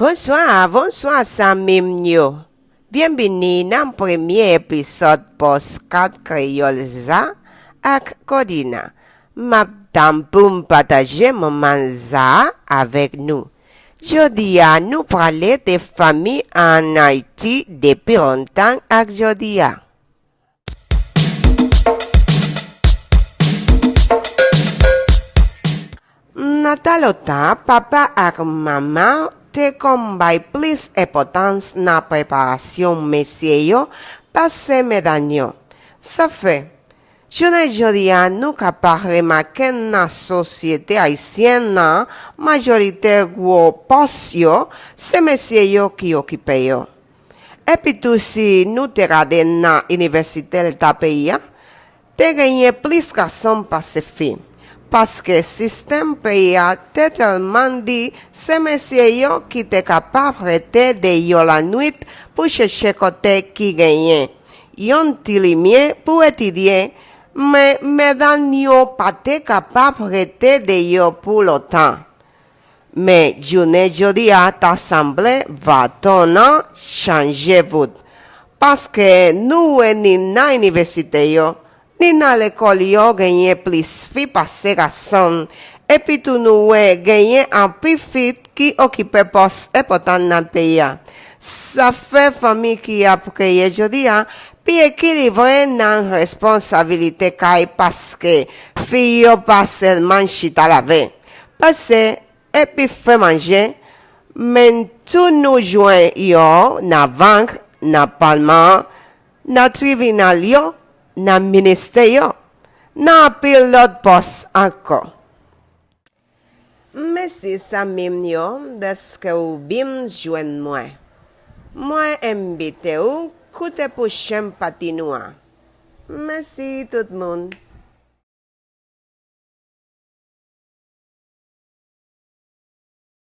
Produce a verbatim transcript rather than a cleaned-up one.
Bonswa, bonswa zanmi m yo. Byenvini nan premye episòd Pòdkat Kreyòl Za ak Kodina. M ap tann pou m pataje moman Za a avèk nou. Jodi a, nou prale de fanmi ann Ayiti depi lontan ak jodi a. Nan tan lontan, papa ak manman te konn bay plis enpòtans nan preparasyon mesye yo pase medam yo. Sa fè, jounen jodi a, nou kapab remake nan sosyete ayisyèn nan, majorite gwo pòs yo, se mesye yo ki okipe yo. Epi tou, si nou te gade nan inivèsite leta peyi a, te genyen plis gason pase fi. Paske sistèm peyi a te tèlman di se mesye yo ki te kapab rete deyò lannwit pou chèche kote ki genyen yon ti limyè pou etidye, men medam yo pa te kapab rete deyò pou lontan. Men jounen jodi a ta sanble baton an chanje bout. Paske nou wè ni nan inivèsite yo, ni nan lekòl yo genyen plis fi pase gason. Epi tou nou wè genyen anpil fi ki okipe pòs enpòtan nan peyi a. Sa fè fanmi ki ap kreye jodi a pi ekilibre nan responsabilite kay paske fi yo pa sèlman chita lave, pase epi fè manje, men tou nou jwenn yo nan bank, nan palman, nan tribinal yo, nan ministè yo, nan anpil lòt pòs ankò. Mèsi zanmi m yo dèske w byen jwenn mwen. Mwen envite w koute pwochen pati nou an. Mèsi tout moun.